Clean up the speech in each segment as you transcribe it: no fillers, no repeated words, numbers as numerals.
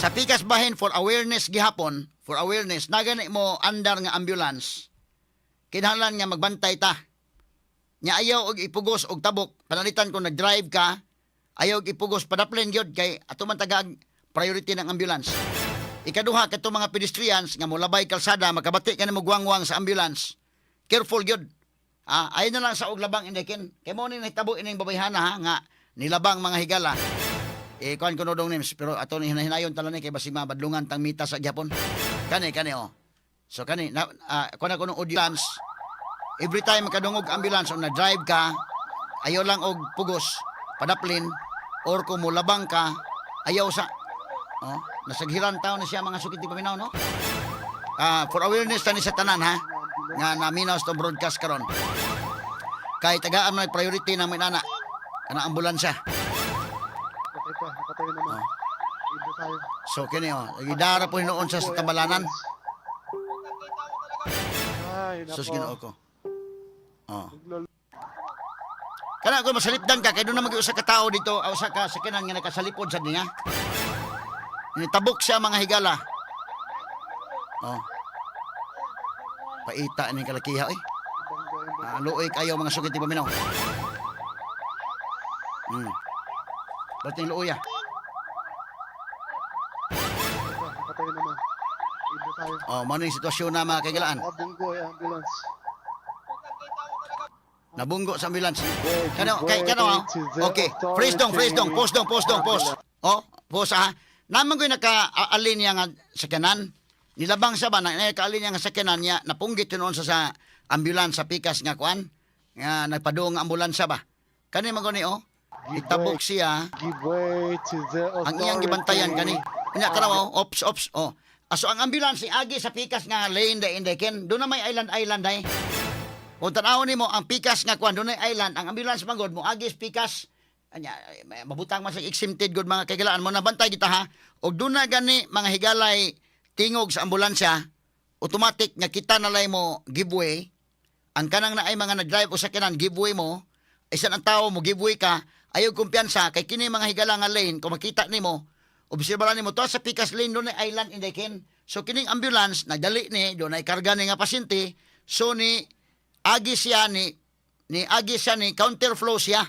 Sa pikas bahin, for awareness gihapon, for awareness, nagani mo andar nga ambulance. Kinahanglan nga magbantay ta. Nya ayaw og ipugos og tabok. Panalitan kung nag-drive ka, ayaw og ipugos, padaplin gyud kay ato man tagaag priority ng ambulance. Ikaduha, kadto mga pedestrians nga molabay kalsada, makabati ka nimo guwangwang sa ambulance. Careful gyud. Ah, ayaw na lang sa og labang, indekin. Kay mo ni nahitabo ining babayhana ha nga nilabang, mga higala. Eh kuan ko dong names, pero ato ni hinahinayon tala ni kay basig mabadlungan tang mita sa gyapon. Kani kani oh. So kani na kuan ako ng audience. Every time makadungog ambulance o na-drive ka, ayaw lang og pugos, padaplin, or kung mulabang ka, ayaw sa. Oh, nasaghiran taon ni siya, mga sukit paminaw, no? Ah, for awareness tani sa tanan ha, nga naminaw sa tong broadcast karon. Kay tagaan man priority ng mga nana, kana ambulansya. Patay pa, nakatayo naman. Oh. Ibo tayo. So kini oh, gidara po hinuon sa tambalanan. Ay, nako. Sus, Ginoo ko. Oh. Naglolo- Kana ko masalipdan ka kay doon na mag usa ka tawo dito, o usa ka sakyanan nga nakasalipod sad niya. Nitabok siya, mga higala. Oh. Paita ni kalakiha eh. Bangga yung Ah, luoy kayo, mga sugit paminaw. Ba't yung luoy ah? Patay pa, nakatayo naman. Ibo tayo. Oh, mao yung sitwasyon na, mga kaigalaan. Nakabunggo yung ambulance. Nabunggo sa ambulance. Way, Kano, give kay kano way ah. to the Okay. Freeze dong, freeze dong, pause dong, pause dong, pause. Oh, pause ah. Naman ko'y naka-alin niya nga sakyanan. Nilabang sa ba na naka-alin niya nga sakyanan niya, napunggit noon sa ambulance sa pikas nga kuan nga nagpadung nga ambulansya ba. Kani man ko ni oh. Itabok siya Give way to the authority. ang iyang gibantayan kani. Unya kana oh, ops ops oh. Aso ang ambulance agi sa pikas nga lane da indekin. Doon na may island island ay. Kung tan-awon nimo ang pikas nga kuan, dunay island, ang ambulance man gud mo agi sa pikas. Anya mabutang man sa exempted gud, mga kaigalaan mo nabantay kita ha. Og doon na gani, mga higalay, tingog sa ambulansya, automatic nga kita na lay mo give way. Ang kanang na ay mga nag-drive o sakyanan, give way mo. Isan ang tao mo give way ka, ayaw kumpiyansa kay kini, mga higala, nga lane, kung makita nimo, obserbaran nimo to sa pikas lane, doon ay island indekin. So kining ambulance nagdali ni doon ay karga ni nga pasyente, so ni agi siya ni agi siya ni counterflow siya.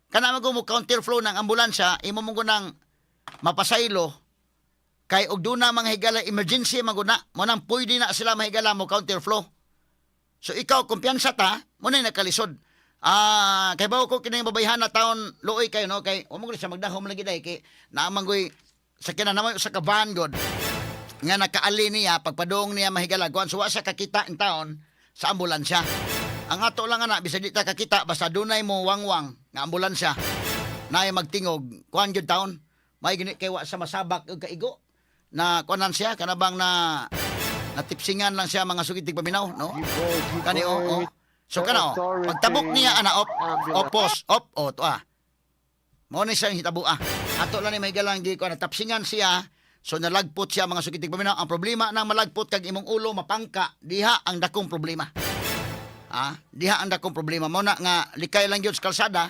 Kana man mo counterflow ng ambulansya, imo mo nang mapasaylo kay og doon na, mga higala, emergency man gud na mo nang pwede na sila mahigala mo counterflow. So ikaw, kumpiyansa ta mo na nakalisod. Ah, kay bawo ko kining babayhan na taon, luoy kayo no, kay wa mo gud siya magdahom lagi dai kay naamang goy sakyanan naman usa ka van god nga nakaali niya pagpadong niya, mahigala kuan, so wa siya kakita in taon sa ambulansya. Ang ato lang ana, bisag di ta kakita, basta dunay mo wangwang nga ambulansya naay magtingog, kuan gyud taon. May gani kay wa sa masabak og kaigo na kuanan siya, kanabang na natipsingan lang siya, mga sugitig paminaw no. Give way, give Kani oh, way oh. So kana oh, pagtabok niya ana op, opos, op oh to ah. Mao ni siya ang hitabo ah. Ato lang ni may galang gi ko natapsingan siya. So nalagpot siya, mga sugitig paminaw. Ang problema nang malagpot kag imong ulo mapangka, diha ang dakong problema. Ah, diha ang dakong problema. Mao na nga likay lang gyud sa kalsada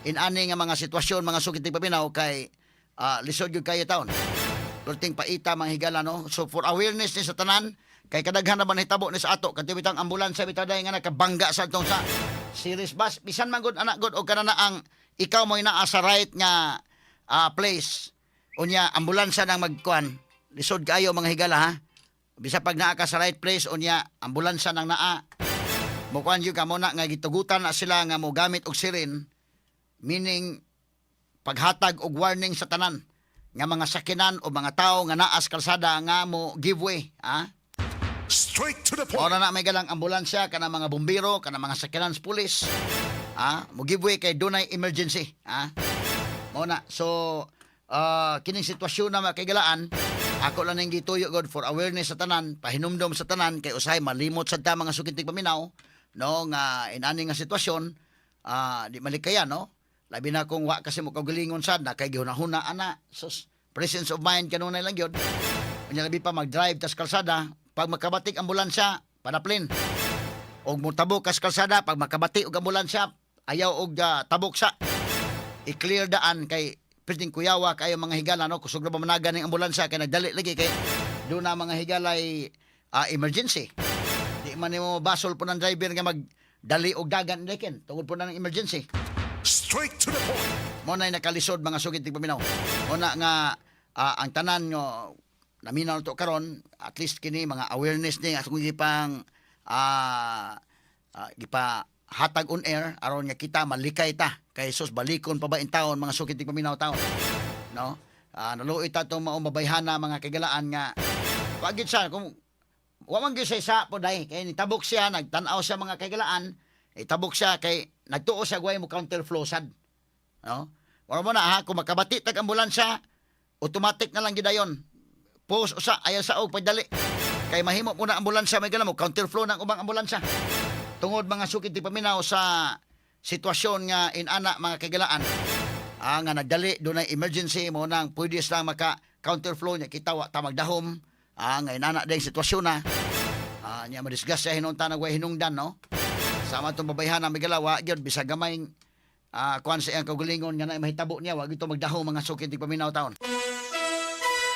inani nga mga sitwasyon, mga sugitig paminaw, kay lisod gyud kayo taon. Perting paita, mga higala no. So for awareness ni sa tanan kay kadaghan na ba nahitabo ni sa ato kadto bitang ambulansya bitaw dai nga nakabangga sa atong sa series bus, bisan man gud anak gud og kana na ang ikaw mo naa sa right nga place, unya ambulansya nang magkuan, lisod kaayo, mga higala ha. Bisa pag naa ka sa right place, unya ambulansya nang naa mo kuan gyud ka mo na nga gitugutan na sila nga mo gamit og siren, meaning paghatag og warning sa tanan nga mga sakyanan o mga tao nga naa sa kalsada nga mo give way ah. Straight to the point. Ora na may galang ambulansya kana, mga bumbero kana, mga sakyanan sa pulis ah, mo give way kay dunay emergency ah. Mao na. So kining sitwasyon na, mga kaigalaan, ako lang ning gituyo god for awareness sa tanan, pahinumdom sa tanan kay usahay malimot sad ta, mga sukintig paminaw no, nga inani nga sitwasyon di malikaya no, labi na kung wa kasi mo kaugalingon sad na kay gihuna-huna ana. So presence of mind kanunay lang gyud. Unya labi pa mag-drive tas kalsada, pag makabatik ambulansya, padaplin. Og motabok kas kalsada, pag makabati og ambulansya, ayaw og tabok sa i-clear daan kay Perting kuyawa kayo, mga higala, no? Kusog na ba managa ng ambulansya kay nagdali lagi kay doon na, mga higalay, emergency. Di man nimo basol po ng driver nga magdali og dagan lekin tungod po na ng emergency. Straight to the point. Mo na nakalisod, mga sugit paminaw. Mo na nga ang tanan nga naminaw to karon, at least kini mga awareness ni atong gipang gipa hatag on air aron nga kita malikay ta kay sus, balikon pa ba in taon, mga sugit paminaw taon, no? Naluoy ta tong maong babayhana, mga kagalaan, nga wag gid siya kung wa man gyud siya isa po dai kay nitabok siya, nagtan-aw siya, mga kagalaan, itabok siya kay nagtuo siya way mo counterflow sad, no? Wala mo na ha, kung makabati tag ambulansya, automatic na lang gidayon. Post usa ayaw sa og pagdali. Kay mahimo po na ambulansya may mo counterflow ng ubang ambulansya. Tungod, mga sukit di paminaw, sa sitwasyon nga inana, mga kagalaan. Nga nagdali doon ay emergency mo nang pwede sila maka counterflow niya kita wa ta magdahom. Nga inana ding sitwasyon na. Niya madisgrasya hinungtan nag way hinungdan, no? Sama itong babayhan na may galawa, gyud bisag gamay kuan sa iyang kaugalingon nga na mahitabo niya, wag ito magdaho, mga sukit di paminaw taon.